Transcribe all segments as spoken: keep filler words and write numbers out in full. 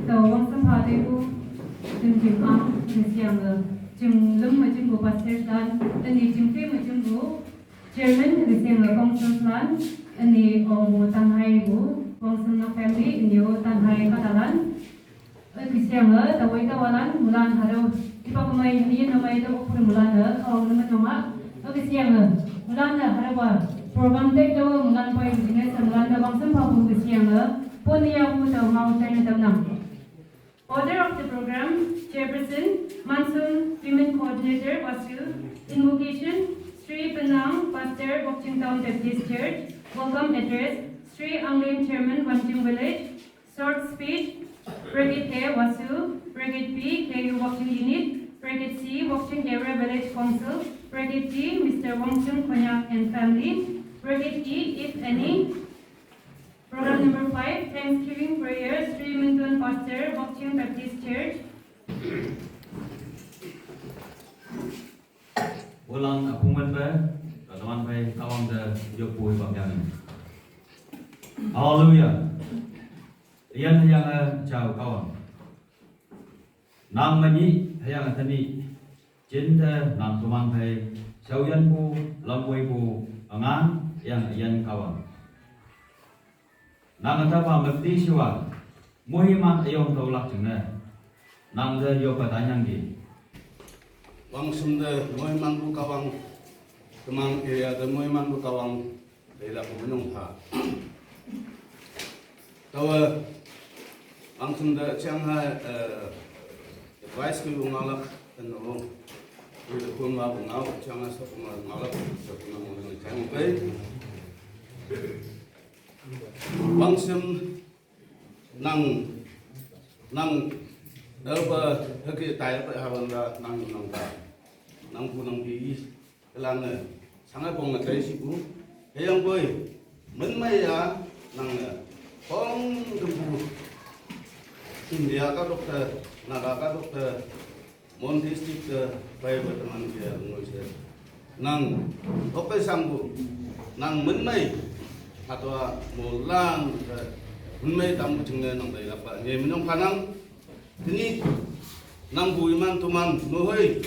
Tau wang sampha taipu, jing jing ang, jing siang le, jing lem me jing bu pastor dan, ani jing te me jing bu chairman, jing siang le council dan, ani ong bu tanghai bu, wang sam na family, ani o tanghai katalan. Kisiang e, tawai tawalan, mulan harau, ipa kamai, iyan namai tawa puri mulan e, kawang naman nonga. Kisiang e, mulan e, harau ba, program tek tawa mulan pai business, mulan e, bang sampha bu kisiang e, pun iya bu tawa mau tanya tawa nang. Order of the program, Chairperson, Mansum Women Coordinator, Wasu, Invocation, Sri Penang, Pastor, Bokching Town Baptist Church, Welcome Address, Sri Anglin, Chairman, Wanching Village, Short speech, Brigade A, Wasu, Brigade B, K U Wakching Unit, Brigade C, Wakching Area Village Council, Brigade D, Mister Wangchung Konyak and family, Brigade E, if any. Program number five, Thanksgiving Prayer, Sri Mentun Pastor, Wakching Baptist Church. Ulang apungan ba, kataman pai kawang da jok pui bang jami. Hallelujah. Iyan hayang a chau kawang. Nang manyi hayang a tani. Chin te nang tumang pai, chau yan pu, lam wai pu, angang, yang iyan kawang. Nang ata pa mati siwa, muhi man ayong tau lak jeng ne. Nang de yo pa tanyang di. Wang sum de muhi man bu kawang, kemang area de muhi man bu kawang, de lak bu menung pa. Tawa, wang sum de chiang ha, eh, advice ki bu ngau lak, eno, bu de kun wa bu ngau, chiang ha sa bu ngau lak, sa bu ngau lak, chiang pai. Wang sum nang, nang, eh, ba, hake tai ba hawan la nang nang ta. Nang bu nang bi, kelang ne. Sangai pong ne tai si bu. Heyang boi. Men mai ya, nang ne. Pong kembu. India ka doktor, Naga ka doktor. Mon district ke bai ba teman ke ngoi se. Nang, oke sanggu. Nang menmai. Atau molang ke menmai tamu chingne nang bai lapa. Nye menyong panang. Tini nang bu iman tuman mohoi.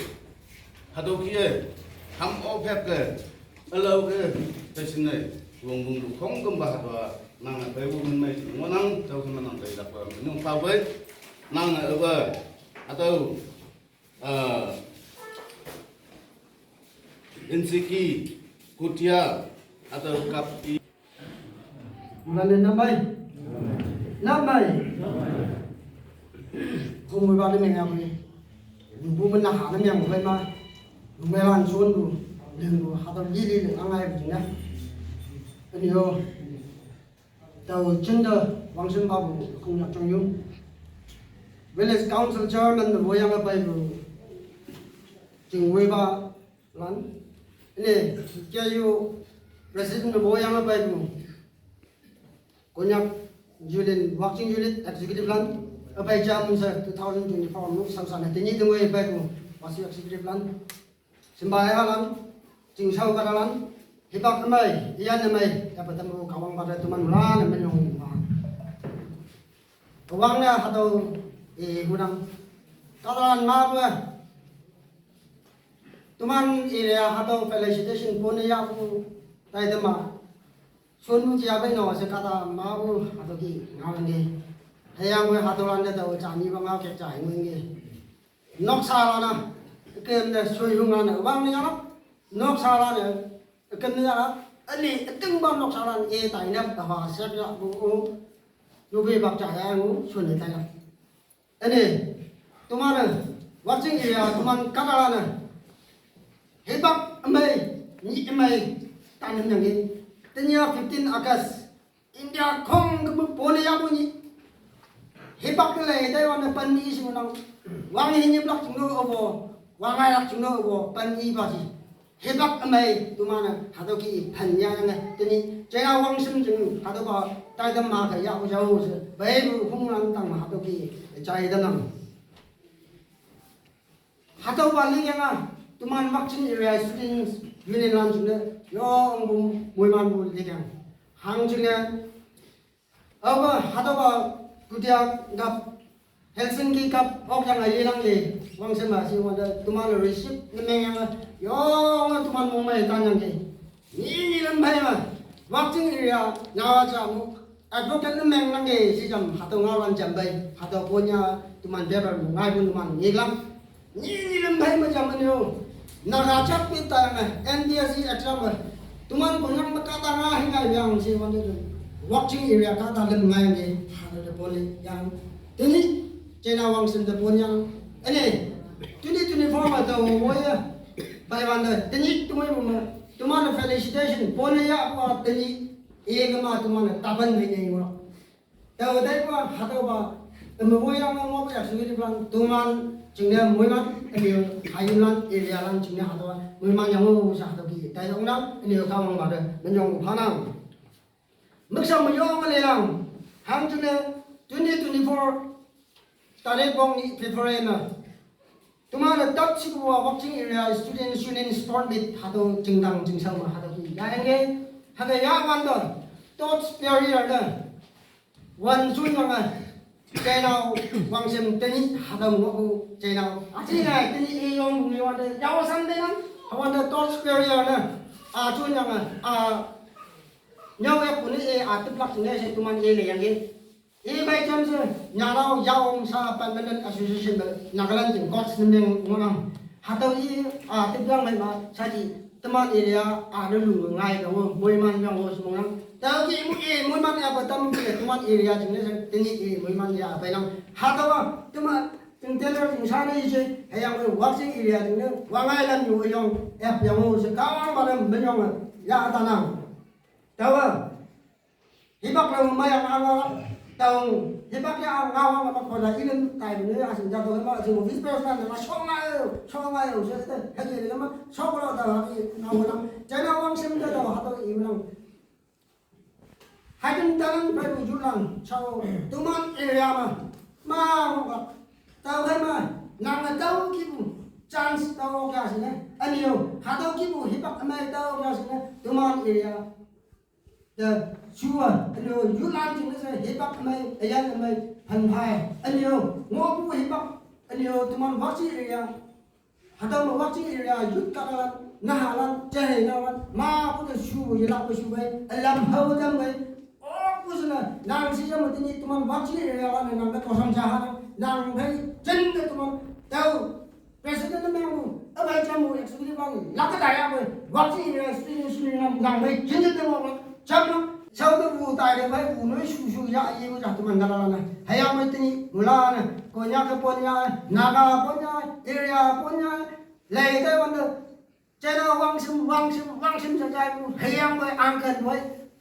Atau kie. Ham opet ke. Elau ke. Tesinai. Wong bung du kong kembah atau nang bai bu menmai. Ngonang tau kena nang bai lapa. Menyong pabai. Nang eba. Atau Ah, N C K, Kutia, atau Kap I. Bulan enam mai. Enam mai. Kung mui ba de meng ya mui. Bu men na ha de meng mui ma. Mui lan sun bu. Leng bu ha de li li leng angai bu na. Ani yo. Tau chin da wang shin ba bu kung yak chong yung. Village Council Chairman de wo yang a bai bu. Jing wei ba lan. Ini, kia yu President na bo yang apai bu. Konyak Union, Wakching Unit Executive lan. Apai jam sa two thousand twenty-four mu sam sa na tini tengwe apai bu. Wasu Executive lan. Simbai ha lan. Jing sau kata lan. Hipak amai, iyan amai. Dapat temu kawang pada teman lan, menyong. Kawang na hatau, eh, hudang. Kata lan ma bu. Tuman area hatau felicitation pone ya bu tai tema. Sonu jia bai no se kata ma bu hatau ki ngau nge. Hayang bu hatau lan de tau chani ba ngau ke chai nge. Nok sa la na. Kem ne sui hung na bang ni ya. Nok sa la ne. Kem ne ya. Ani kem ba nok sa la ne tai na ta ha se ya bu. Nu be bak cha ya ngu sun ne tai na. Ani, tuman, Wakching area, tuman kata lan. Hipak amai, ni amai, tanem yang ni. Tenia fifteen August, India kong ke bu pone ya bu ni. Hipak ke le, Taiwan na pan ni si nang. Wang ni ni blak sing no obo, wang ai lak sing no obo, pan ni ba si. Hipak amai tumana hatau ki phan ya na tini China wang sim jing hatau ba tai dam ma ka ya u jau se bai bu hung lan tang ma hatau ki chai da nang. Hatau ba li yang a tuman Wakching area students union lan jing ne yo ong bu mui man bu li yang hang jing ne Aw ba, hatau ba, Kutia Cup, Helsinki Cup, ok yang aye lang le, wang sen ba si wanda, tuman receive ne meng yang, yo, nga tuman mong mai tan yang ke. Ni ni lam bai ma, Wakching area, nawa cha mu, advocate ne meng nang ke, si jam, hatau nga wan jam bai, hatau ponya, tuman beba mu, ngai pun tuman, ni lang. Ni ni lem bai ma jam ni o. Na ga chak pi ta na N P S C exam ba. Tuman ko yang ma ka ta nga hi ngai yang si wan de. Wakching area ka ta lem ngai ni. Ha de poli yang. Tini China wang sen de pon yang. Ene. Tini tini form ma ta wo ya. Bai wan de. Tini tumai ma. Tuman felicitation. Pon ya apa tini. Iya ma tuman ta ban mai ni wa. Tau dai ba, hatau ba, ema wai yang ngau ba yak sui di bang, tuman, jing ne mui man, emi, hayim lan, area lan, jing ne hatau ba, mui man yang ngau sa hatau ki, tai dong nang, emi, kawang ba de, menyong bu hanang. Meksa menyong le lang, hang jing ne, twenty twenty-four, tarik bong ni February na. Tuman le tat si bu wa Wakching area student union sport meet hatau jing dang jing sau ma hatau ki, ya enge, hatau ya wan do, tots period na. Wan sun yang a, China wang sem teni, hatau mo ku China. Ati na, teni e yong mi wan de, yao san de nang, wan de tots period na. A sun yang a, a, nyau ya puni e, a tiplak ne se tuman e le yang e. E bai jam se, nyarao yao sa permanent association de, Nagaland jing coach ne meng ngonam. Hatau i, a, tibiang mai ma, sa ji, teman area, a, de lu ngai dong, mui man yang wo semua nang. Tau ki mu e, mui man ya ba tam ki, teman area jing ne, teni e, mui man ya ba nang. Hatau a, teman, teng teller jing sa ne i je, hayang we Wakching area jing ne, wa ngai lan yu yong, ep yang wo se, kawang ba lam, menyong, ya ta nang. Tau a, Hibak lo ma yang anga tau, hibak ya anga anga ma ko la ilin tai ne asin ja to ma asin office person na ma shong ai, shong ai, so te ha je ma shong lo ta ha ki na wala. China wang sim da to ha to i lang. Hakin talan pai bu julang chao tuman area ma. Ma ko ka. Tau hai ma nang na tau ki bu chance tau ka sin ne. Ani yo ha tau ki bu hibak mai tau ka sin ne. Tuman area. Da, shuwa, ano, yulan jing ne sa, hipak mai, ayan mai, phan phai. Ano, ngo bu hipak, ano, tuman Wakching area. Hatau ma Wakching area, yut ka lan, na ha lan, jahe na lan, ma ku da shu, yila ku shu bai, alam hau jam bai. O ku sna, nang si jam tini tuman Wakching area lan, nang da kosam jaha, nang bai, jen da tuman, tau, press Mo executive bang, lak ka daya mo, waktu ini student student nam, nang mo, jinjit mo, jam mo, sau tu bu tai de mo, bu noi su su ya, ye mo jatuh mandala lana. Hei yang mo tini, mula na, Konyak ke punya, Naga punya, area punya, lai tai wanda. China wangsim, wangsim, wangsim sa jai mo, hei yang mo, angkan mo,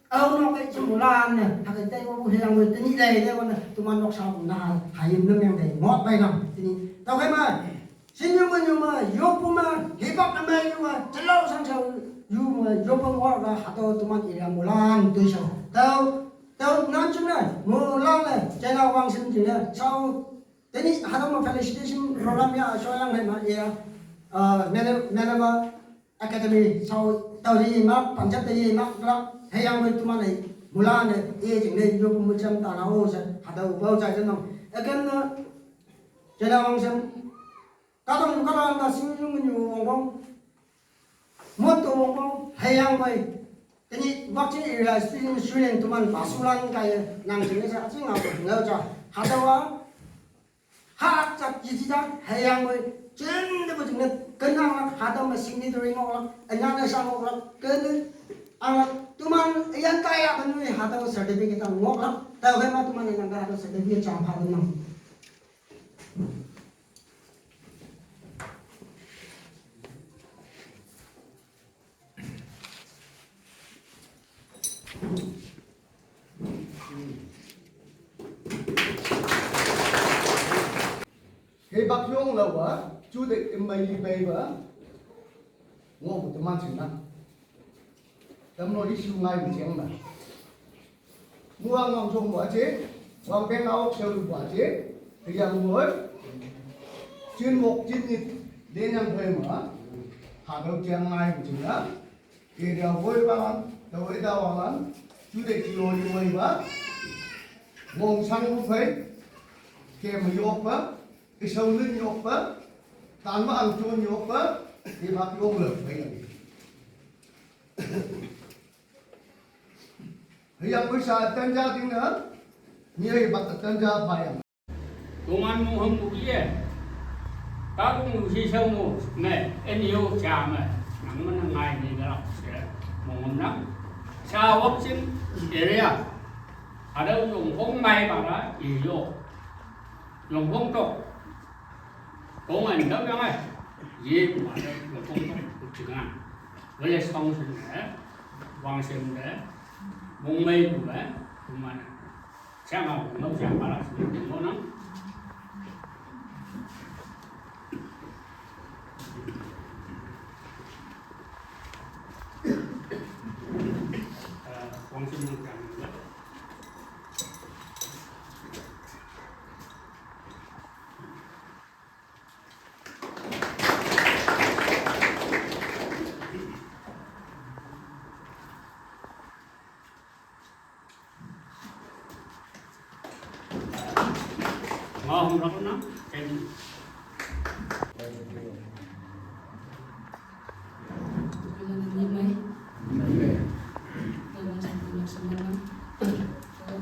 au no ke chim mula na, hakai tai mo, hei yang mo tini lai tai wanda, tuman nok sa na, hayim nam yang tai, ngot bai nam, tini. Tau kai ma, Sinyu manyu ma, yopu ma, hibak na ma yu ma, telau sang sau yu ma, yopu ma wa ga hato tuman area mulan tui sau. Tau, tau nan chung na, mulan le, chena wang sim jing na, sau, teni hato ma felicitation program ya, so yang hai ma ya, uh, Manama Academy, sau, tau di ma, panjat di ma, la, hei yang ma tuman le, mulan le, e jing le, yopu mu jam ta na o sa, hato bau sa jam nong. Again na, chena wang sim, Kadang kadang na sing yung nyu wong wong. Mot to wong wong, hei yang bai. Teni waktu area student student tuman pasulan kaya nang sini sa sing apa tinggal cha. Hadawa, hak chat yiti da, hei yang bai. Chen de bu jing kenang hadawa ma signatory ngok lak, anya na sa ngok lak, kene ang tuman yang kaya benui hadawa certificate ngok lak. Tau hei ma tuman yang hadawa certificate chang hadawa nang. Hei bak yong la wa, chu de im mai li bai wa, ngo bu teman sin na. Tam lo li shu ngai bu chiang na. Muang ngam song bua che, wang beng aok sel bua che, ke yang ngoi. Chin mok chin nit, den yang phai ma, ha dau chiang ngai bu chiang na. Ke dia ngoi ba lan, dau e da wa lan, chu de ki lo li ngoi ba. Wong sang bu phai, ke ma yok ba, ke sau lin yok ba, tan ma ang chun yok ba, ke ma yok le phai la. Hei yang ui sa tan ja ding na, ni hei bak tan ja pha yang. Tuman mu hum bu ye. Ka kung lu si sau mu me, en yo cha me. Nang man ngai ni ga lak se. Mu hum nang. Sa wak sin area. Ada yung hong mai ba la, i yo. Yung hong tok. Kong an dam yang ai. Ye bu ada yung hong tok. Ku chingan. Wale song sin ne. Wang sin ne. Mong mai bu ne. Tuman. Siang au, ngau siang pala sini tengok nang. Eh, wang sini siang. Ngau hum rakna, ken. Ni mai. Ni mai. Tama sa tama sa mana. So,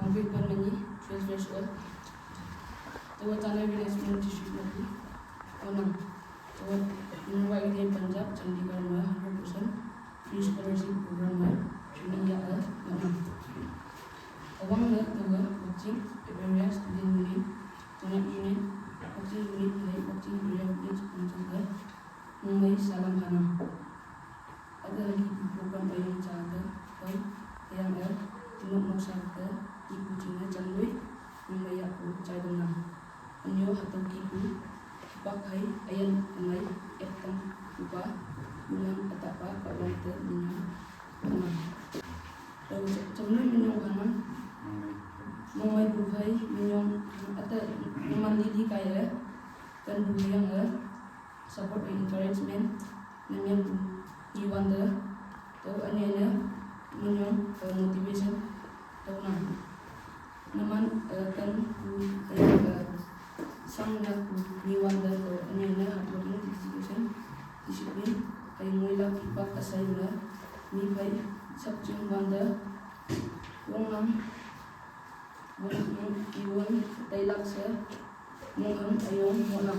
one week pan mani, twelve years old. Tawa Tanai Village Management District mati. Onam. Tawa University of Punjab, Chandigarh ma hundred percent free scholarship program ma training ya a onam. Awang na tawa Wakching area student union, Konyak union, Wakching unit le Wakching area village council ka Mumbai salam hana. Ada lagi program ayang chata, kau ayang er, timok moksa ta, ibu cina janglui, Mumbai aku chai dona. Anyo hatau kipu, pak hai, ayan amai, etam, upa, mulang atapa, pawang te, munyang, kamang. Tau chamlui munyang kamang. Mumbai buhai, munyang, ata, muman lili kaya, kan buhayang er, support and encouragement, nanyang ku ni wonder, tau ane ane, munyong, eh, motivation, tau na. Naman, eh, kan ku, eh, eh, sang na ku ni wonder, tau ane ane, hardworking, dedication, discipline, kai ngui lak ipak asai na, mi pai, sap jing wonder, wong nam, Wong iwon tailak se, mung hang ayong mo nang.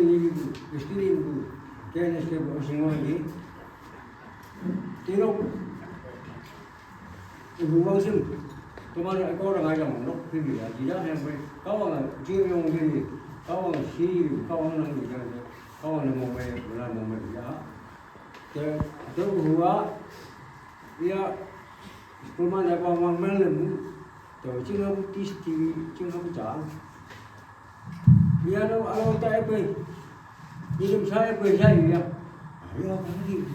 ni, student bu, K N S K bu, sing ni. Tino, bu wang sim. Teman ko orang aja mandok, sini ya. Tidak yang kau orang, dia yang ini, kau orang si, kau orang yang ini, kau orang mau main, bukan mau main ya. Te, te hua, ia, school mana ko mang mang lem, te cing aku tis ti, cing aku cang. Ia lo, alo ta epe, ngirim sa epe sa ia. Ia, kami.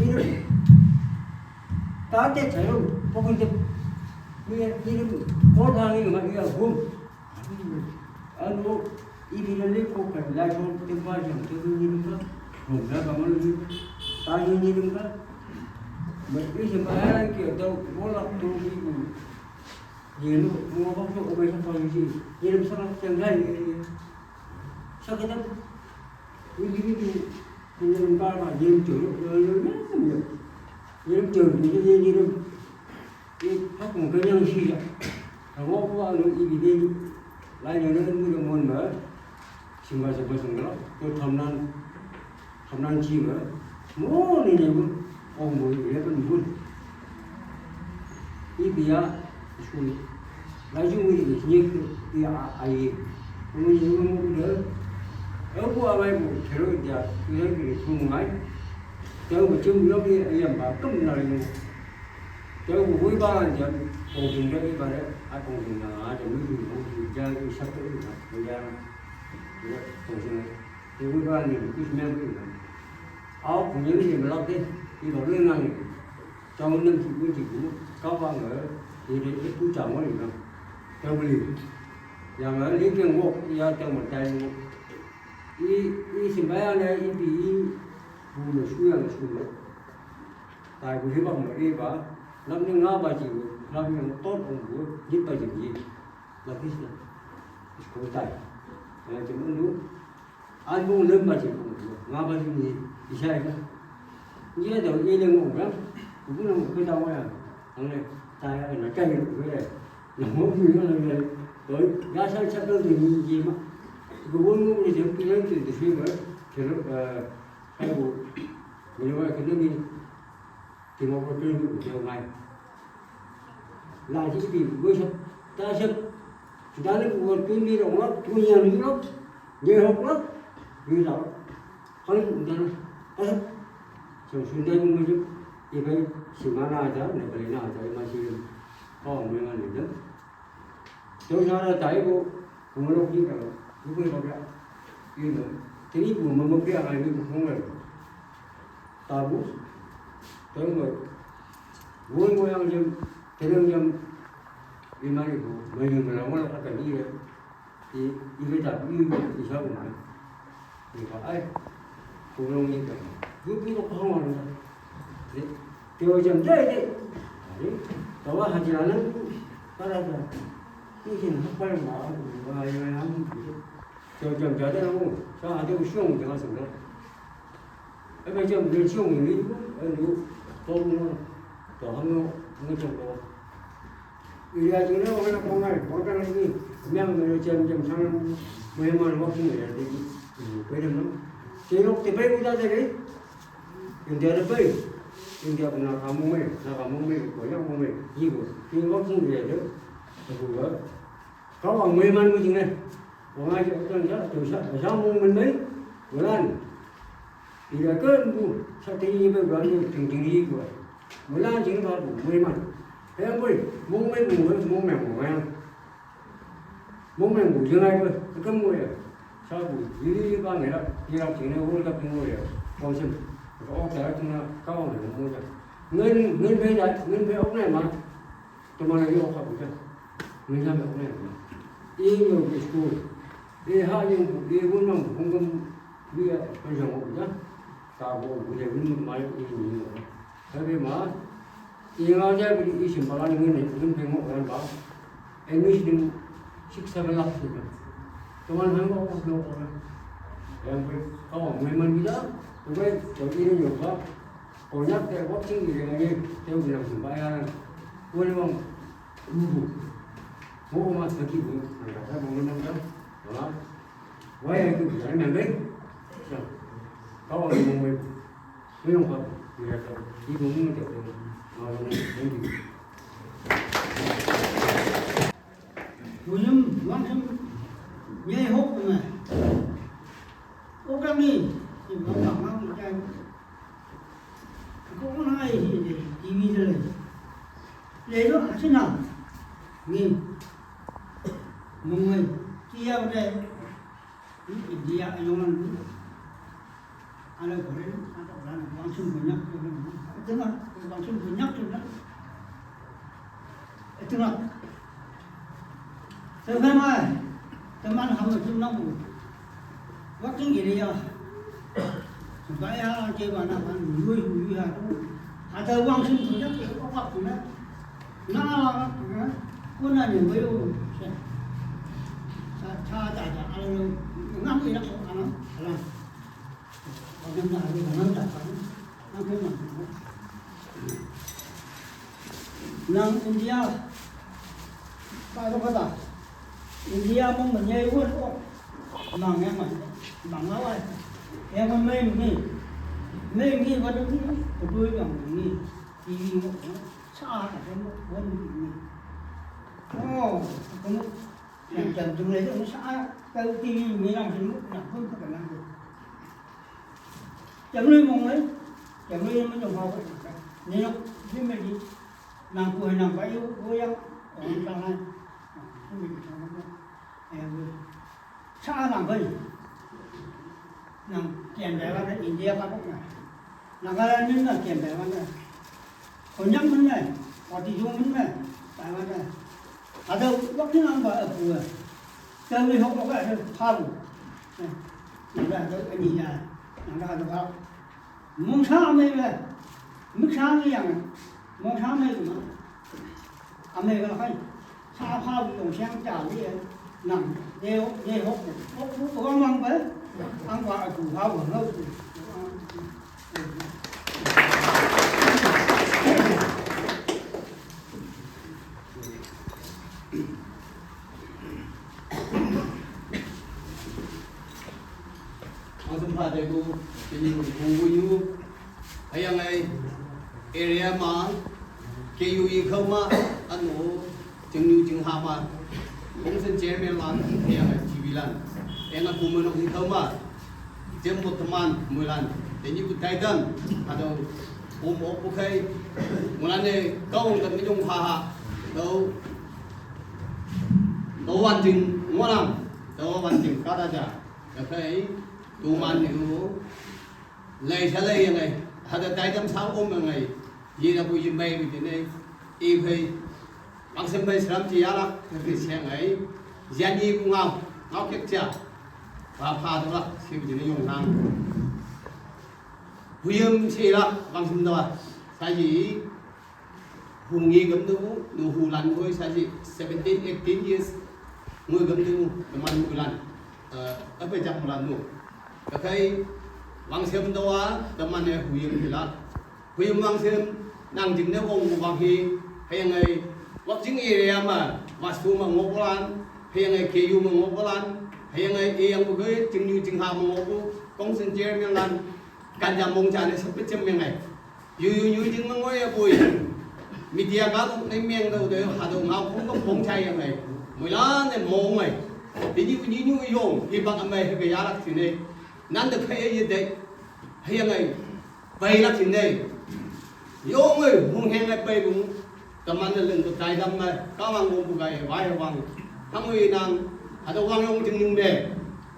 Ngirim. Ta te sa lo, pokok te, ia, ngirim, kau ta ngirim, ia, hum. Ano, ibi na le ko ka la ko te ba jam te ni ni ka. Ko na ka mo ni. Ta ni ni ni ka. Ma ise ma ara ki to mo la to ni ko. Ni no mo ba ko o ba sa ko ni. Ni sa ka te ngai. Sa ka ta. Ni ni ni. Ni ni ka ma ni to. Ni to ni ni ni. Ih, hakung kenyang si ya. Kamu apa anu ibi deh. Lain yang lain muda mon ba. Simba simba sengkala. Tu thamnan, thamnan si ba. Mo ni ni bu. Ong bu, eleven bu. Ibi ya, school. Laju ni ni ni ya ai. Mo ni mo muda. Aku awai bu, kero dia. Kero dia sungai. Tahu macam lagi ayam ba, tum na ni. Te bu hui ba lan jam, kong sing de i ba de, a kong sing na a jam ni bu bu ja i sa de i ba, bu ja. Kong sing. Te hui ba ni bu kus me bu i ba. Au kong ni ni me lak de, i ba lu na ni. Tang nem si bu ji bu, ka ba nge, i de i bu ja mo ni na. Te bu li. Ya nge li keng wok, ya tang mo tai mo. I, i simba ya ne, i bi i, bu me su ya me su me. Tai bu hibang ma e ba, lam ni nga ba ji, lam ni tot ong bu, ni ba ji ji. La kis na. Is ko tai. Ya ji mun du. An bu lem ba ji ong bu, nga ba ji ni, i sai ka. Ni da e le ong ba, bu na ko da wa ya. Ang le, tai ya na tai ni bu le. Na mo bu na le. Doi, ya sai sa ko ni ji ma. Ko bu mo ni ji ki le ji de shi ma. Ke lo, eh, Ai bu, ni wa ke ni. Ti mo ko tun bu de ngai. La ji ti bu sa ta sa. Da le bu tun ni ro ma, tun ya ni ro. Ni ro ma. Ni da. Kan da. Ta sa. So sun da mu ji. Ye bai si ma na da, ne bai na da ma si. Ko me ma ni da. Tau sa ra tai bu, ko lo ki ka, bu ko lo ka. Yu no. Te ni bu mo mo ka ai ni bu ko lo. Ta bu. Tau mo. Bu mo yang jam, te yang jam. Ni ma ni bu, mo yang mo la mo la ka ni le. I, i ve ta, i, i sa bu ma. Ni ka ai. Ko lo ni ka. Bu bu ko ko ma. Te, te o jam jai te. Are, tawa haji anan ku, para ta. Ni jin hapar ma, ma, ma, ma. Te o jam jai te na mo, sa ha te ku shong te ka sa na. E ba jam de shong ni ku, e lu, to mo, to ha mo, mo jam to. Ila jing na wala ko ngai, ko ta ni, miang me jam jam sang, mo ma lo ku me ya de. Pe de no. Te lo te pe ku ta de. Yung dere bai. India bu Naga mong mei, Naga mong mei, Konyak mong mei, yi bu, yi wak mong ye de, bu ge. Kau ang mei man bu jing ne. Wang ai je, zang ja, tu sha, sha mong men mei, bu lan. Yi ge ken bu, sha ting yi be bu lan, ting ting yi bu. Bu lan jing ba bu mei man. Hei ang bu, mong mei bu, mong mei bu mei. Mong meng bu jing ai bu, ke mong ya. Sa bu, yi li ba ngai la, yi la jing ne wo la jing wo ya. Kong sim. Ko ok ta jing na, ka ong ne mong ja. Ngen, ngen pe ja, ngen pe ok ne ma. To ma le yo ka bu ja. Ngen ja me ok ne ma. Yi yo bu school. Yi ha yin bu, yi wun mang bu, hong gum, yi ya, pe jong wo bu ja. Ka bu, bu le wun ma yi ni yo. Tapi ma, inga ja bi i sim balan ngun ngun pe ngo ran ba. English ni six seven lakh tu. Teman hang ko ko ko. Yang pe kau mui man kita, tu pe kau ini nyoba. Kau nyak te buat sing di dengan ni, teu bilang sembahyang. Kau ni bang, rubu. Mau mas lagi bu, nak kata bang menang kan? Wah, wah yang tu bilang memang. Kau ni mau mai. William Wanghem, nyai hok me. Okang ni, ni ma ma ma ma jai. Ko na ai hi de, T V de le. Le lo a chena. Ni. Mong mai. Kia de. India ayong an. Ala ko ren, ala ko ren, bangsun banyak tu ren. Itu mah, bangsun banyak tu ren. Itu mah. Teman mai, teman hamba tu nak bu. Waktu ini ya. Supaya ke mana kan, lui lui ha tu. Ada bangsun banyak tu, apa tu nak. Nang, eh, kuna ni bayu, eh, cha, cha, cha, cha, anu, nang ni nak, anu, anu. Anu, anu, anu, anu, anu, anu. Nang India, ba ro ka ta. India mong ma nyai won, oh. Mang yang ma, mang awai. Yang ma mei ni, mei ni, ba ro ni, ko dui yang ni, T V mo. Sa ka mo won ni. Oh, ko mo yang jam jung le jung sa ka ti mi yang jung na kun ka na. Jam le mong le. Jam le mo jong ha ko. Ni no, ni me ni. Nang ku hai nang ba yu ko yang. Oh, ka na. Ni me ka na. Sa nang bai. Nang kian bai wan India ka bok na. Nang ka min na kian bai wan na. Ko nyang min na. Ko ti yung min na. Bai wan na. Ada waktu nang ba apu. Ka wi hok ka ha bu. Nang ka ada ni ya. Nang ka ada ba. Mong sa mei mei. Mik sa mei yang. Mong sa mei ma. A mei ka khai. Sa pha bu yong siang ja li. Nang. Ye hok, ye hok. Hok bu ko mang ba. Ang ba a tu ha bu ngau. Ang sum pha te ku, kini ku ku yu, ayang ai, area ma, K U E khau ma, anu, jing yu jing ha ma, kong sen chairman lan, ayang ai, T V lan, ayang ai, ku ma nok ni khau ma, jem bu teman, mui lan, te ni ku tai dam, anu, um ok bu kai, mui lan ne, kau ong kat mi jong ha ha, kau, kau wan jing, mui lan, kau wan jing, ka da ja. Ka phei, tu man ni u. Lai sa lai yang ai. Hada tai dam sa um yang ai. Yi na bu yi mai bi ne. I phei. Bang sem mai sram ji ya la. Ka phei siang ai. Yan yi bu ngau. Ngau kek ja. Ba pha tu la. Si bi ne yong nang. Bu yum si la. Bang sem da. Sa yi. Hu ngi gam du, nu hu lan hoi sa ji seventeen, eighteen years. Ngui gam du, teman mu lan. Eh, apa jak mu lan nu. Ka kai, wang sem do wa, teman e hu yim hi la. Hu yim wang sem, nang jing ne wong wang hi, hai ngai, wak jing area ma, wastu ma ngok lan, hai ngai K U ma ngok lan, hai ngai e yang bu gai, jing yu jing ha ma ngok bu, kong sen jer mi lan, kan jam mong cha ne sepet jem mi ngai. Yu yu yu jing ma ngoi a bui. Media ka tok ne meng dau de ha dau ngau khong ka phong chai yang ai. Mui la ne mong ai. Ti nyu nyu nyu yong hi bak amai ha ka ya lak ti ne. Nan de phai ye de. Ha yang ai. Pai lak ti ne. Yong ai hung heng ai pai bung. Ka man ne leng ko tai dam ma. Ka wang bung bu ga ye wai wang. Hang ui nang. Ha dau wang yong jing nung de.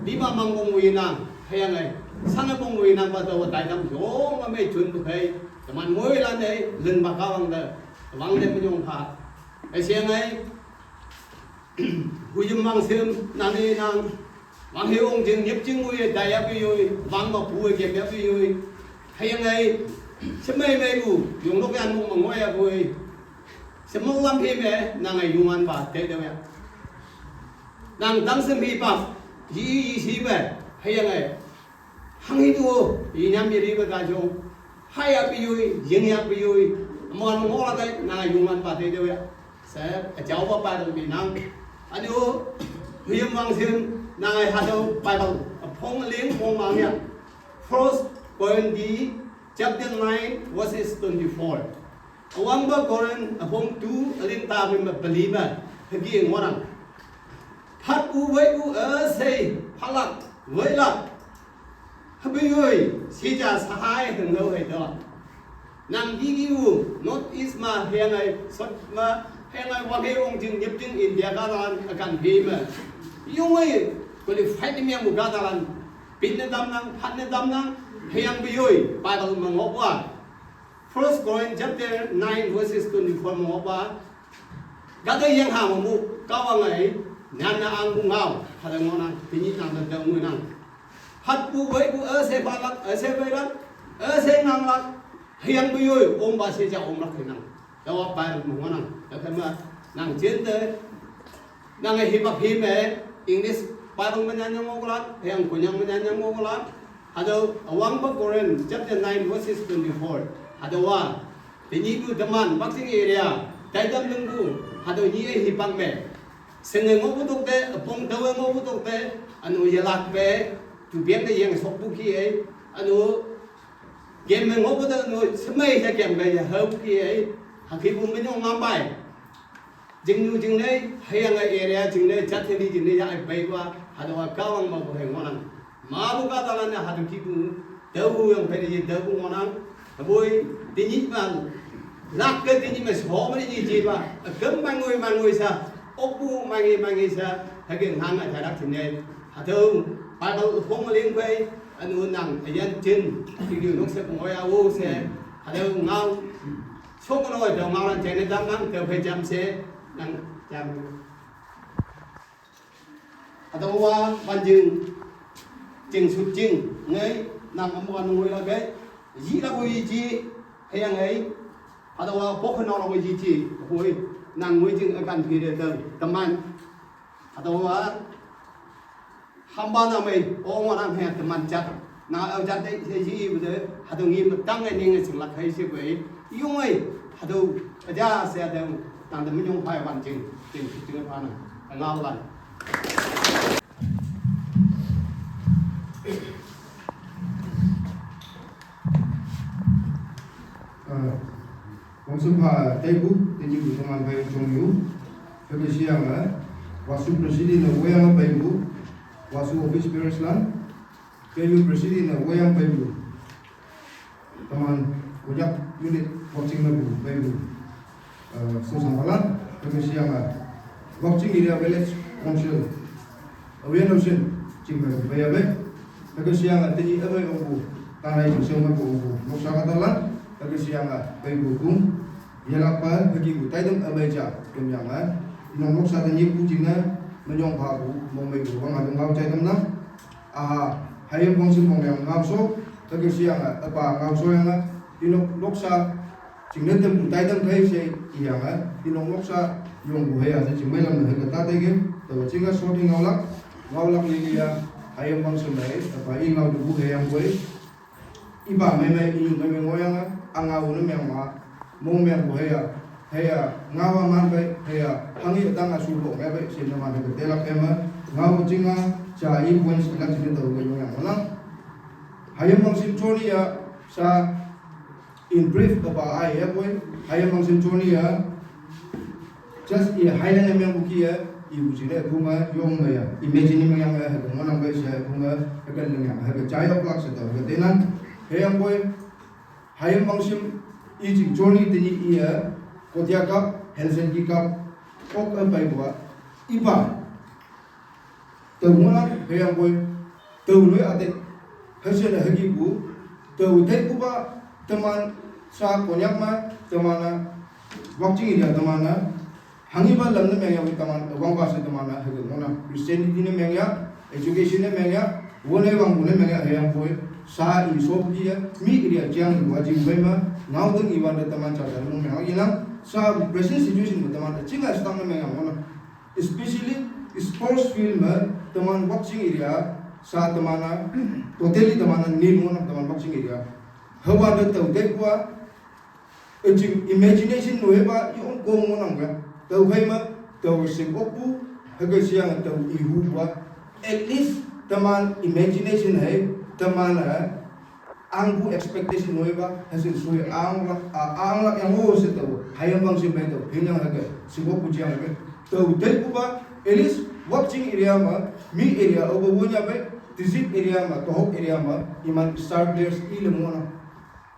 Di ma mang bung ui nang. Ha yang ai. Sang ai bung ui nang ba dau tai dam yong ma mei chun bu kai. Teman ngoi lan ai leng ba ka wang de, wang de manyong pha. Ai siang ai, hui jim wang sim, nan ai nang, wang he ong jing, nyip jing ui, dai ap ui, wang ma pu ui, gem ap ui. Hai yang ai, semai mai bu, yong lok yan mong ma ngoi ap ui. Semong lam he me, nang ai yung an ba, te de ya. Nang dang sem hi pa, yi yi si me, hai yang ai. Hang hi tu, yi nyam yi ri ba ka jong. Hai ap ui, ying ap ui. Mo mo la dai, nang ai yung an ba te de ya. Sa, a jao ba Bible mi nang. Anu, huyam wang sim, nang ai ha dau Bible. A phong ling, phong mang ya. First Corinthians chapter nine, verses twenty-four. A wang ba Corinth, a phong two, a ling ta mi ma pali ma. Hagi ngorang. Phat u wei u a sei, phalak, wei lak. Habi ui, si ja sa hai heng lo hai dau. Nang di di u, North East ma, heng ai, sot ma, heng ai, wang he ong jing, nyip jing, India ka dalan, a kan he ma. Yung ai, qualified ni miang mu ka dalan. Pin ne dam nang, phat ne dam nang, heng bi ui, Bible ma ngok wa. First Corinthians chapter nine verses twenty-four ma ngok wa. Ga da yang ha ma mu, ka wang ai, nyan na ang bu ngau, ha da ngok nang, ti ni nang da da mu nang. Hat bu wei bu a se ba lak, a se wei lak, a se nang lak, hiang bu yoi, om ba se ja om lak nang. Da wa Bible ma ngok nang, da ka ma, nang jen de, nang ai hi bak hi me, English Bible ma nyan yang ngok lak, hiang kunyang ma nyan yang ngok lak. Ha dau, a wang ba Corinth, chapter nine, verses twenty-four. Ha dau wa, ti ni bu teman, Boxing area, tai dam leng bu, ha dau ni ai hi bak me. Seng e ngok bu tok te, a pong tau e ngok bu tok te, anu ye lak pe, tu biang de yang sok bu ki e, anu, game e ngok bu tok, anu, semai sa game ka ye hau bu ki e, ha ki bu me nyong ngam bai. Jing nu jing nei, ha yang ai area jing nei, chat he li jing nei, ya ai bai wa, ha dau wa ka wang ma bu he ngok nang. Ma bu ka dalan na ha tu ki bu, dau bu yang pe ni dau bu ngok nang. Bui, ti ni ma, lak ke ti ni ma so ma ni ji ba. A kem ma ngoi ma ngoi sa, ok bu ma ngi ma ngi sa, ha ke ngang a ta rak ti ne. Ha tu, pa dau phong ma ling pe, anu nang, a yan tin, ti ni nok se ngoi a wo se. Ha tu ngau, so ko noi dau ngau lan chen ne dam nang, dau pe jam se, nang jam. Hadawa banjing jing sut jing ngai nang amu anu ngoi la gai yi la ko yi ji heyang ai hadawa pok no la ko yi ji hoi nang ngoi jing akan phi de de teman hadawa hamba na mai o ngwa nang he teman chat na au chat de he yi bu de hadu ngi ma tang ai ning sing la khai se ko yung ai hadu aja se de nang de min yong phai wan jing jing jing pha na ngau lan. Wangsun pha taibu, taibu bu teman bai chong yu. Kami siang ah, wasu president na wayang bai bu, wasu office bearers lan, kami president na wayang bai bu. Teman Kojak unit Wakching na bu, bai bu. So sama lan, kami siang ah, Wakching Area Village Council, awian usin, cing bai bu, bai abe. Kami siang ah, tini abe ong bu, tanai bu siang bu ong bu. Noksa kata lan, kami siang ah, bai bu kung. Yalak pa, kaki bu, taidam abe ja, kami yang ah. Inong noksa tini bu jing na, menyong pa bu, mong bai bu, bang adong kau taidam na. Aha, hayam bangsin bong yang ngau so, kaki siang ah, apa ngau so yang ah, inok loksa, cing netem tu taidam kai se, iyang ah, inok loksa, yong bu haya se cing mai lam na heka tatai ke, tawa cing ah sorting ngau lak, ngau lak lili ah, hayam bangsin mai, apa i ngau du bu hayam koi, iba mai mai, i mai mai ngoyang ah, angau ne meng ma, mong meng bu haya, haya, ngau ah man bai, haya, hangi tang ah su bong ya bai, sin na man heka telak ema, ngau cing ah, cha i points ila cing tawa ke ngoyang ma lang. Hayam bangsin choni ya sa In brief, apa ai ya boy, hayam bangsim journey ya. Just i highlight ne meng buki ya, i buji ne kuma yong me ya. Imagine ne meng ya, ha kuma nang bai sa kuma, ha kan nang ya, ha ka jai ok lak sa tau, ha ka tenan. Hayam boy, hayam bangsim i jing journey tini i ya, Kodia Cup, Helsinki Cup, ok a bai bua, iba. Tau ngona, hayam boy, tau loi ate, hase na hagi bu, tau te kuba, teman, sa Konyak ma, teman na, wakching area teman na, hangi ba lam ne meng ya, teman, wang ba se teman na, hagi ngona, Christianity ne meng ya, education ne meng ya, wone wang bu ne meng ya, hayam boy, sa i so ki ya, mi area jiang i waji bai ma, ngau deng i wan de teman cha cha ne meng ya, inang, sa present situation ma teman, chinga stang ne meng ya, ngona. Especially sports field ma teman boxing area sa teman na totally teman na nin ngona teman boxing area. Hawa da tau dai kwa, ejing imagination no heba i on ko ngona nga. Tau hai ma, tau sing opu, haga siang tau ihu bua. At least teman imagination hai, teman na ang bu expectation noi ba, hasil sui ang lak, a, ang lak yang o se tau, hayam bangsim bai tau, hinyang haga, sibok kujiang haga. Tau dai kuba, at least, wakching area ma, mi area, oba wonya bai, tizit area ma, tohok area ma, iman star players i le mona.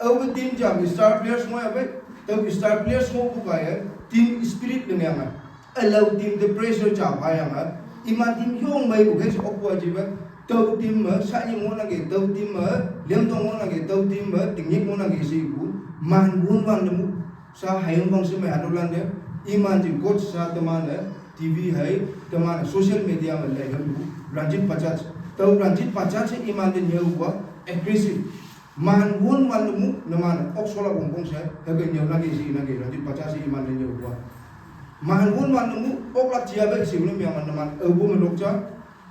Oba team jam, star players mo ya bai, tau star players mo kuba ya, team spirit le nyanga. Alau team the pressure cha phayang a. Iman team yong mai bu kesi okwa jiba. Tau team ma sa yi mo na ge, tau team ma liam tong mo na ge, tau team ma ting yi mo na ge si bu. Man won wan de mu. Sa hayung bang si mai hadu lan de. Iman team coach sa teman de. T V hai, teman social media ma lai ham bu. Ranjit Pachach. Tau Ranjit Pachach si iman de nyau wa aggressive. Man won wan de mu, naman ok sola bong bong sa, haga nyau na ge si na ge, Ranjit Pachach si iman de nyau wa. Man won wan de mu, ok lak chia bai si ne miang man naman, eh, bu man lok cha.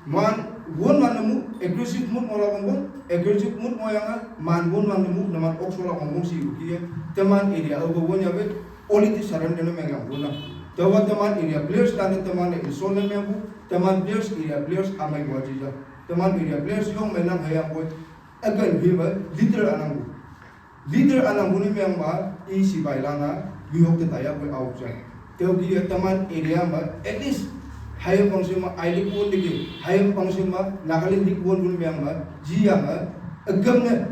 Man won wan de mu, aggressive mut mo la bong bong, aggressive mut mo yang a, man won wan de mu, naman ok sola bong bong si bu kia. Teman area, eh, bu won ya bai, quality saran de na miang yang won na. Tawa teman area players dan teman de insult na miang bu, teman players area players amai wa jija. Teman area players yong mai nang hayang boy. Again, we were leader anang bu. Leader anang bu ni miang ma, i si bai lana, we hok te taya bu au cha. Teo ki ya teman area ma, at least, hayam bangsim ma, I League won digi, hayam bangsim ma, Nagaland League won bu ni miang ma, ji yang ma, agam ne,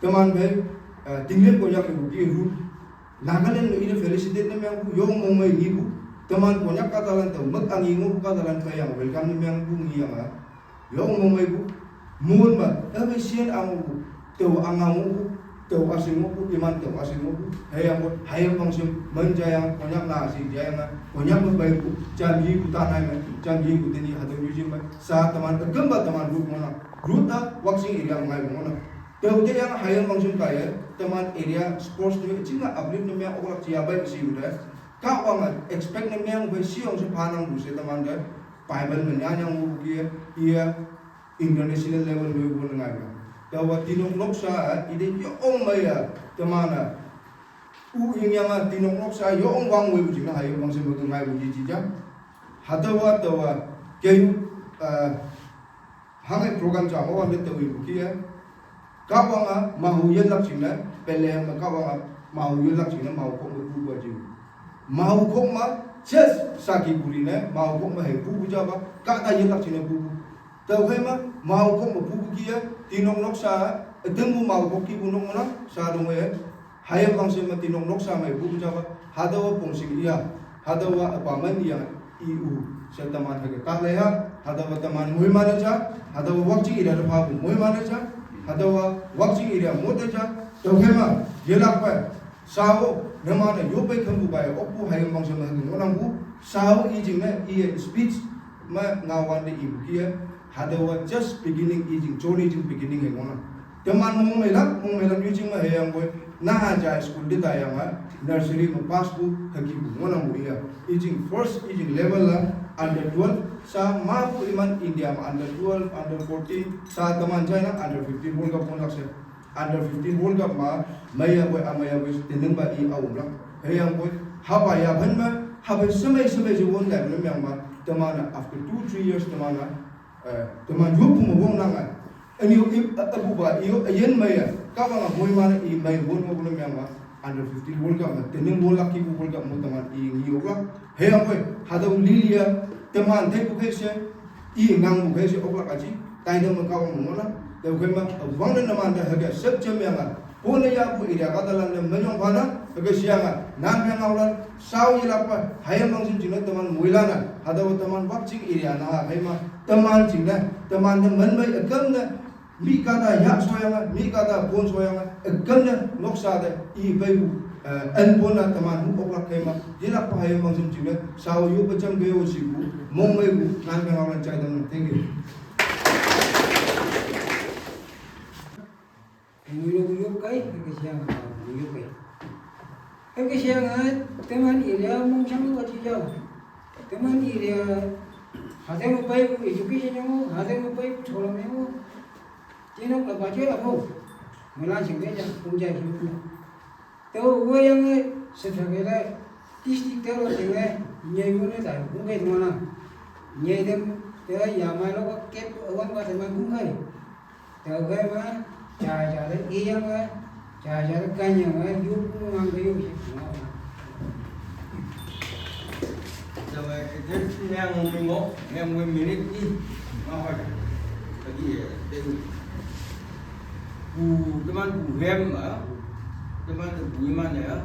teman bai, eh, tinglen ko yak bu ki ru. Nagaland no ina felicitate ne miang bu, yong mong mai ni bu, teman Konyak katalan tau, mak angi ngo katalan kayang, welcome ne miang bu ngi yang ma. Yong mo mai bu, mun ma, ebe sien ang bu, tau ang ang bu, tau asing bu, iman tau asing bu, hayang bu, hayang bangsim, man jayang, Konyak na asing jayang na, Konyak ma bai bu, jam yi bu tanai ma, jam yi bu teni hadu yu jim ma, sa teman, agam ba teman bu mo na, ruta, wakching area ngai mo na. Tau te yang hayang bangsim kaya, teman area sports ni, chinga uplift ne miang okolak chia bai si bu da. Ka wang expect ne miang bai si ong se panang bu se teman da. Bible ma nyanyang bu kia, iya international level lui bu ngai ba. Tawa tinok noksa, ide yo ong mai ya, teman na. U ing yang a tinok noksa, yo ong wang wei bu jing na hayang bangsim bu ngai bu ji ji jam. Hatawa, tawa, kayu, eh, hangai program cha mo wan de tawi bu kia. Ka wang a, mahu yen lak ching na, pele ma ka wang a, mahu yen lak ching na, mahu kok ma bu bu jing. Mahu kok ma, ches, saki buri na, mahu kok ma he bu bu ja ba, ka ta yen lak ching na bu bu. Tau hai ma, mahu kok ma bu bu kia, tinok noksa, eteng bu mahu kok ki bu nok mo na, sa dong we, hayam bangsim ma tinok noksa mai bu bu ja ba, hadawa pong sing iya, hadawa apa man iya, i u, sa teman haga ta le ha, hadawa teman ngoi ma ne ja, hadawa wakching area da pa bu ngoi ma ne ja, hadawa wakching area mo de ja, tau hai ma, ye lak pa, sao, ne ma ne yo bai kam bu bai, ok bu hayam bangsim ma haga ngonang bu, sao i jing na, i speech, ma ngawan de i bu kia, hadawa just beginning i jing, journey jing beginning hai ngona. Teman mong mai lam, mong mai lam yu jing ma hayang boy. Na ha ja school de ta yang a, nursery ma pass bu, hagi bu ngona bu iya. I jing first, i jing level la, under twelve, sa ma bu iman India ma under twelve, under fourteen, sa teman China, under fifteen World Cup kon lak se. Under fifteen World Cup ma, maya boy, amaya boy, teneng ba i aum lak. Hayang boy, haba ya ban ma, haba semai semai je won lai, belum yang ma, teman na, after two, three years, teman na, Eh, teman yo pu ma wong nang a. Ani yo ip, a, abu ba, yo, ayen ma ya. Kahwange moiman-e i mei won oklak mengma, under fifteen World Cup me, tening wonlak kipu World Cup mo teman i ngi oklak. Hüyangpoi, hatüo lilia, teman teipu kei she, i ngangpu kei she oklak aji, taitüo me Kahwang ngohnang, tüokhei ma, wangne numan te hüke shep jem yange, pone yahpu area kahtalan ne menyong phanang, hüke sheyange, nan menghaolan, shao yelakpa, hayim mangshim jingne teman moilan-e, hatüo teman Wakching area na, hei ma, teman jingne, teman ne menmei üküm ne, mi kahta yah shoyange, mi kahta pon shoyange, üküm ne, noksa te, i peipu, eh, enpon-a teman hu oklak kei ma, yelakpa hayim mangshim jingne, shao yoppe jam kei-o shipu, mongmeipu, nan menghaolan jai tamnang. Thank you. Ngoilu yop kai, hüke sheyange, ngoilu yop kai. Hüke sheyange, teman area mongshang lu aji jao. Teman area, hatüo me peipu education yang, hatüo me peipu tholam yang. Tinok la baje apo. Melan jingke ja, pung ja jing. Tüo woiyange, sefakela, district tüo jinge, nyei wone tai, pung ke mana. Nyei tem, tüo yamei lo ke kep, awang pa teman pung kai. Tüokhei ma, jaja te iyange, jaja te kanyange, yoppu ngangke yop shi. Tüokhei, eh, just meng ming mo, meng mo minute ni, ma hoi. Tadi, eh, tadi. Pu, teman pu hem, ah. Teman te pu iman ya.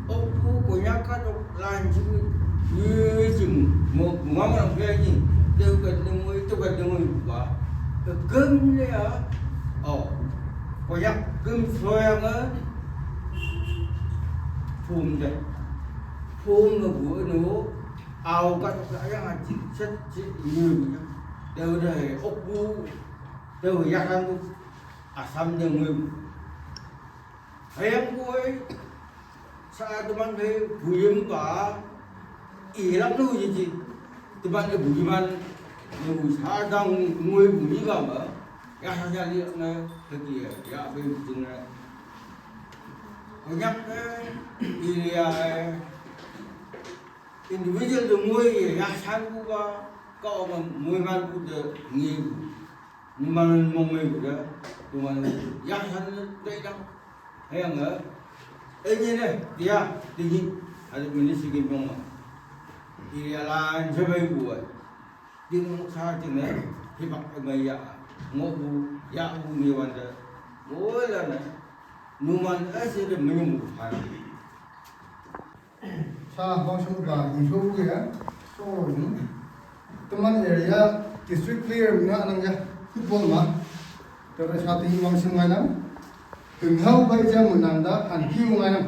Opu Konyak kahtok lan jing, ye jing, mo, mo ngam ngam kya jing. Teu kat nengoi, teu kat nengoi ba. Te gem le ya. Oh. Konyak gem soyange. Phom de. Phom ne bu no. Ao kahtok la yang a jing, set, set, ye. Teu de, opu. Teu ya kan tu. Assam ne ngoi. Hüyangpoi, sa teman phei buyim pa, ilak nu yeji. Teman-e buyiman, nu sa dang ngoi buyi ba ma. Ya sa ya liak ne, hüke ya, ya phei jing ne. Konyak ne, area, individual de ngoi ya san bu ba, kau ma ngoi man bu de ngi bu. Numan mongmei bu de, numan ya san de dang. Hüyange, eh, ni ne, dia, tinggi, ada meni sigin mong ma. Area lan sebai bu, eh. Ting sa ting ne, hibak mai ya, ngoh bu, ya bu mi wan de. Moilan ne, numan eh se de menyum bu phan. Sa Wangshim ba insho ge, so ni. Teman area district player mina nang ya football ma. Tera sa teman Wangshim ngai nang. Tenghao bai jam menang da, han hiu ngai nang.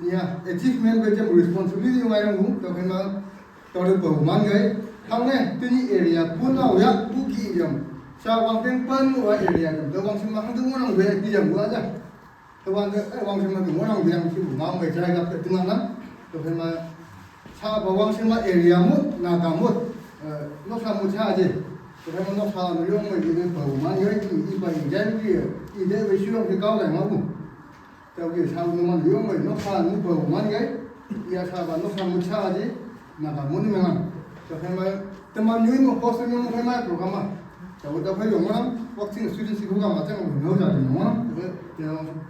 Ya, achievement bai jam responsibility ngai nang bu, tera kena, tera bau man gai. Hang ne, tini area pun au ya, bu ki jam. Sa Wangpeng pan wa area jam, tera Wangshim ma hang tu nang bai ki jam bu aja. Tüowan te, eh, Wangshim me ngohnang biang shi bu ngao mei jai gap te tengah nang. Tüokhei ma, sa pa Wangshim me area mut, Naga mut, eh, noksa mut sa je. Tüokhei ma noksa me yong mei je pa bu man yoi ji, ipa i jai ji, i de wei shilong ke gao dai ma bu. Tüoke sa numan yong mei noksa mut pa bu man yoi, ya sa pa noksa mut sa je. Naga mut ni mengang. Tüokhei ma, teman nyoi mo post nyoi mo khei ma program ma. Tüo tüokhei yong ma, Wakching student si program ma, tüo yong ja yong ma. Tüokhei, tüo,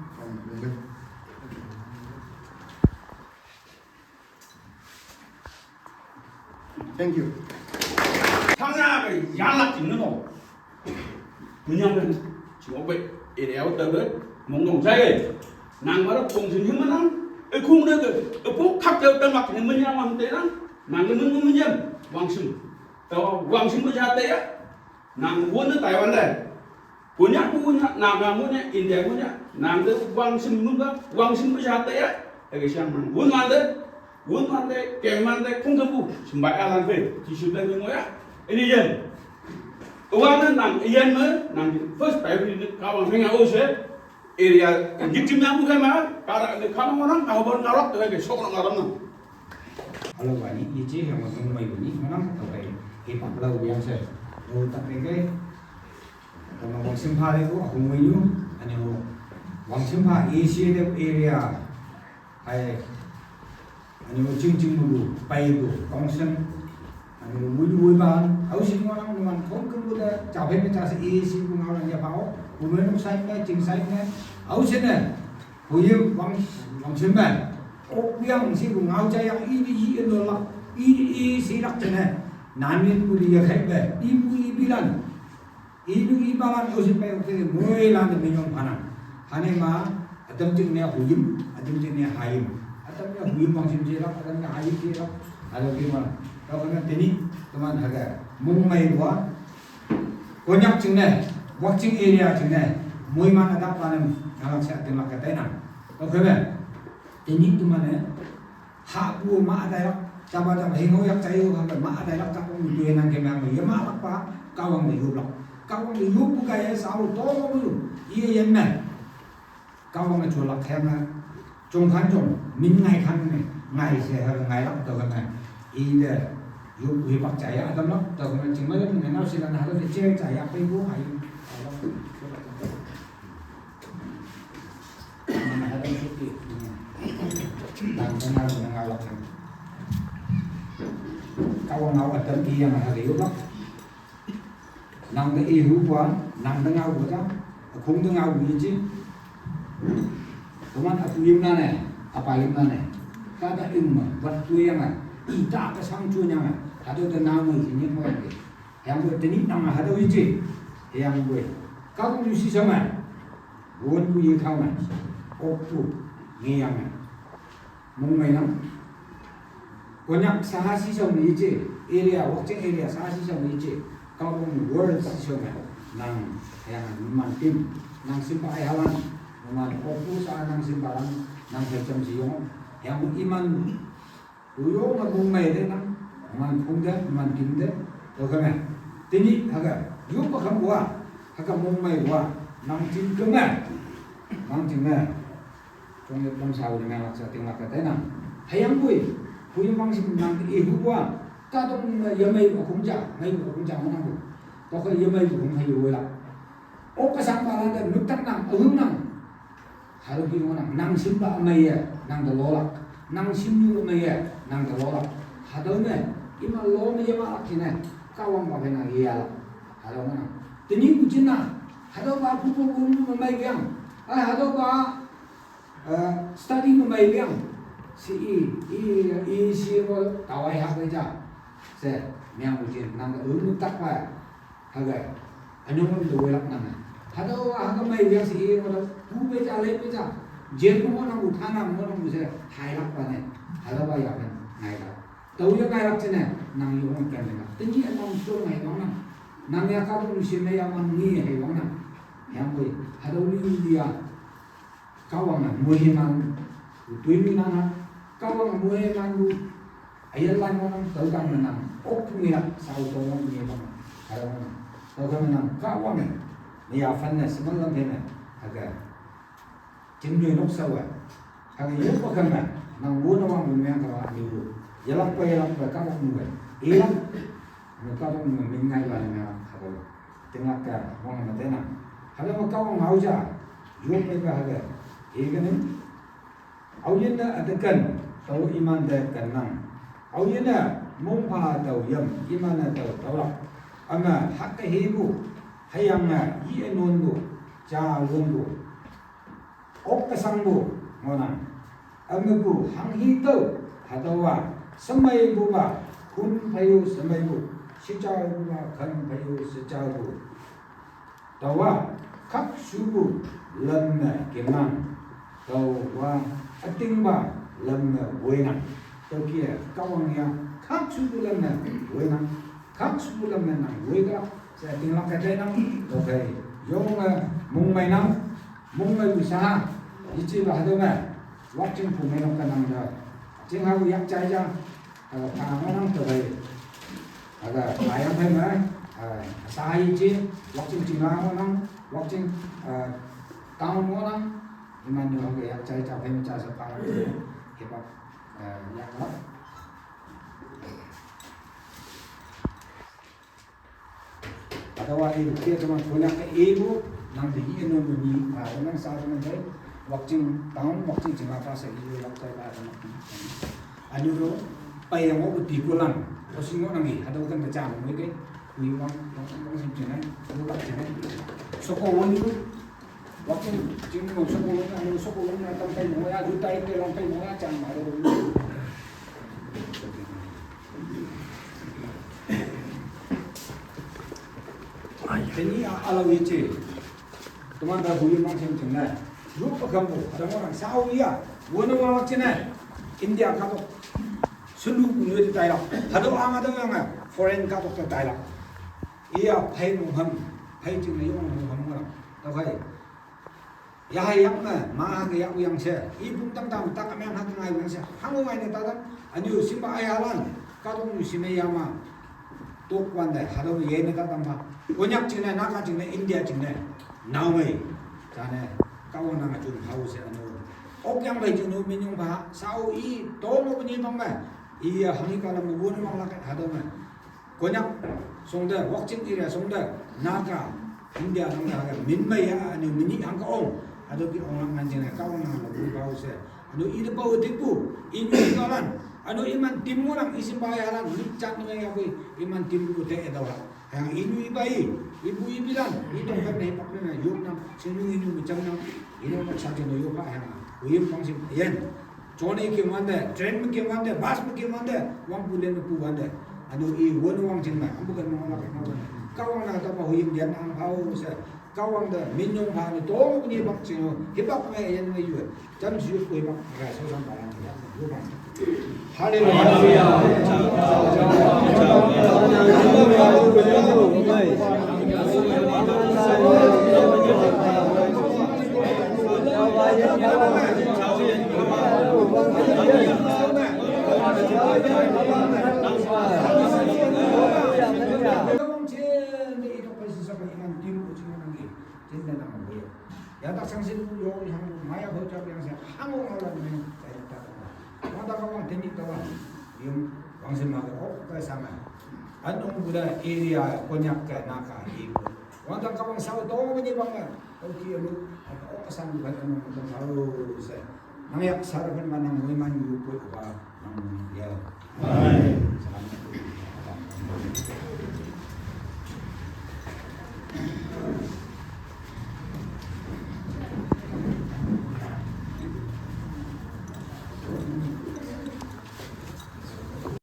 thank you. Tangna ke yalak jing no. Menyang ne, chingok pe, area te be, mong dong jai. Nang mara kong sing him nang, e kong ne ke, e po khak te te mak ne menyang mang te nang, nang ne meng menyang, Wangshim. Tawa Wangshim me ja te ya, nang won ne Taiwan le. Konyak pu Konyak, Naga Konyak, India Konyak, nang te Wangshim me ga, Wangshim me ja te ya, e ke siang nang won ma te, Won man te, keng man te, kong kempu, sembai alan pe, ti shu te me ngoh ya. Ini yen. Wan ne nang, yen me, nang first priority ne, Kahwang meng ya o she, area, ngi tim yang bu kai ma, kara ne kama ngohnang, kau bon ngarok, te ke sok ngarok nang. Hello, wani, yeji yang nong mai wani, ngohnang, tau kai, hip hop lau yang she. O, tak kai kai. Kama Wangshim pha le ko, aku mai yu, ane o, Wangshim pha, A C A de area, hai, ane o jing jing mu, pai ko, council, ane o wui wui ba, au shi ngohnang numan kong kempu de, ja phei me ja she A C A pu ngao lang ya pao. Humen sai me, ching sai me, au sene, huyim wang, wang sene. Ok yang si bu ngau cha yang i di i lo la, i di i si lak sene. Nan min bu di ya khai be, i bu i bilan. I bu i balan au si pe ok te mui lan de minyong panang. Hane ma, atam ching ne huyim, atam ching ne hayim. Atam ne huyim wang sim si lak, atam ne hayim si lak. Alo ki ma, kau kena teni, teman haga. Mung mai wa, Konyak ching ne, Wakching area ching ne, mui man ada panem, ngalak sia tin lak katai nang. Okay be? Teni tu mane, ha bu ma ada yak, chaba chaba hingo yak chayo ha ma ada yak chaba mu tu nang ke ma ya ma lak pa, kawang de yup lak. Kawang de yup bu ka ya sao to bu, ye yen me. Kawang a chua lak khang a, chung khan chung, min ngai khan ne, ngai se ha ngai lak to khan ne. I de, yu hui pak chaya adam lak to khan ching ma le ne nau si lan ha le che chaya pe bu hai. Nang khan nau ne ngai lak khan. Kawang nau adam i yang ha le yu lak. Nang da e hu kwa, nang da ngau kwa ta, a khung da ngau kwa chi. Tuman a tu yim na ne, a pa yim na ne. Ka da ing ma, wat tu yang a, i ta ka sang chu nyang a, ha do da na mo chi ni mo ke. Yang ko teni nang ha do chi. Yang ko. Ka ko yu si sa ma. Won ku yi thau ma. Ok tu, nge yang ma. Mung mai nang. Konyak saha si sau ni chi, area, Wakching area saha si sau ni chi. Kau pun world si sau mai. Nang, yang man tim, nang simpa ai hawan. Man opu sa nang simpa lang, nang hecam si yong. Yang iman, tu yong na mung mai de nang. Man phung de, man tim de. Tau kame. Tini haga, yu pa kam wa, haga mung mai wa, nang tim kame. Nang tim kame. Kong yop lam sau ni nang laksa ting lak katai nang. Hayang bui. Bui mang sim nang i hu bua. Ka tong ya mai bu kong ja, mai bu kong ja mo nang bu. To ka ya mai bu kong hai yu la. O ka sang ba la da nuk tak nang, ahung nang. Haru ki mo nang, nang sim ba mai ya, nang da lo lak. Nang sim yu mai ya, nang da lo lak. Hadau ne, ima lo mai ya ma lak kine. Ka wang ba kine ya la. Hadau mo nang. Tini ku chin na. Hadau ba pu pu pu pu mai yang. Ai hadau ba Eh, study mo mai liang. Si i, i, i si mo tawai ha kai ja. Se, miang mo jin, nang ka ung tak pa. Ha ga. Anyong mo do wai lak nang. Hadau ha ga mai liang si i mo do, tu be ja, le be ja. Jin mo nang u thana mo nang u se, hai lak pa ne. Hadau ba ya kan, ngai lak. Tau ya ngai lak chene, nang yu mo kan le na. Tin ji nang so ngai wang nang. Nang ya ka mo si me ya man ni hai wang nang. Yang mo, hadau ni ya. Kawang na muhe man, u tui mi nana, kawang muhe man bu, ayat lan mo nang, tau kan menang, ok ngira, sau tong mo ngira bang, kawang na, tau kan menang, kawang, ni afan na, semal lam hena, aga, jim nui nok sawa, aga yuk pakan na, nang bu na wang bu meng kawa, ni bu, yalak pa, yalak pa, kawang nui, ilang, nui kawang nui, min ngai ba na, kawang. Tingak ka, wang ma tena. Hala ma kawang hau ja. Yung me ka haga. Ega ni. Au yin na atakan. Tau iman da kan nang. Au yin na mung pa tau yam. Iman na tau tau lak. Ama hak ka he bu. Hayang na yi anun bu. Ja lun bu. Ok ka sang bu, ngonang. Ama bu, hang hi tau, hadawa, samai bu ba, khun payu samai bu, sichau bu ba, khan payu sichau bu. Dawa, khak su bu, lam na kimang. Dawa, ating ba, lam na wenang. Tau kia, kawang ya, khak su bu lam na wenang. Khak su bu lam na nang wega, sa ting lak ka dai nang, tau kai. Yong, eh, mung mai nang, Mung mai bu sa ha. Ichi ba hado ma. Wakching pu mai nok ka nang da. Ching ha bu yak chai ja. Aga pa ma nang to bai. Aga pa yang pai ma. Aga sa ha ichi. Wakching ching ma ma nang. Wakching, eh, town ma nang. Iman yo aga yak chai ja pai ma ja sa pa. Hip hop, eh, yak la. Atawa e kia teman punya ke ibu nang di ino ni, ah, nang sa teman dai, Wakching town, Wakching ching apa sa ibu lak tai ba teman. Anu ro, pai yang mau di pulang, terus ingo nang i, ada kan macam, oke. Wi wang, wang, wang sing chinai, wi wang chinai. Soko wang yu, wang sing chinai, soko wang yu, soko wang yu, tam pai mo ya, lu tai te long pai mo ya, chang ma lo. Ai, teni a, ala wi che. Teman da hui mang sing chinai. Lu pa kambo, ada mo nang sao ya, wana wang chinai. India ka to. Sulu ku yu tai la. Hado ang ada yang foreign ka to tai la. Iya, phai mung ham, phai ching na yong mung ham ngora. Ta phai. Ya hai yang na, ma ha ke ya u yang se. I pung tam tam, ta ka meng ha ke ngai yang se. Hang ngai ne ta tam. Anyu simba ai halan. Ka tong yu sime ya ma. Tok wan de, hado ye ne ta tam ha. Konyak ching na, Naga ching na, India ching na. Nau mei. Chane. Ka wan na chung hau se anu. Ok yang bai ching nu min yong ba. Sao i, to mo ni bang ma. Iya, hangi ka la mo gun mang la ke hado ma. Konyak songda, Wakching area songda, Naga, India nang da ha, min mai ya, anu mini ang ka ong, ado ki ong lang ngan jena, ka ong nang la bu bau se, anu i de bau de bu, i nyu i balan, anu i man tim mo nang, i sim bai halan, ni chan ni ya bu, i man tim bu te edawa, yang i nyu i bai, i bu i bilan, i tong kan nei pak na, yuk nang, sing nyu i nyu mi cham nang, i nang sa jena yuk pa yang, u yim pang sim, yen. Choni ki wande, train mi ki wande, bus mi ki wande, wang pu len pu wande. Anu i won wang jing na, ambu kan wang la kan wang. Ka wang na ta pa hu yim dian ang pau se. Ka wang da min yong pha ni to ni bak jing, hi bak me yen me yu. Chan ju ku hi bak ka so san ba yang ya, yu bak. Hallelujah. Ya tak sang sin yo yang maya ho chap yang se hang ala ni ta ta. Mata ka wang teni ta wang. Yung wang sin ma ko ka sama. An ong buda area Konyak ka Naga ibu. Wang ta ka wang sao to ni bang ka. Tau ki anu, aka o ka sang ba anu ta sao se. Nang yak sar kan ma nang wi man yu pu ba nang ya. Amen.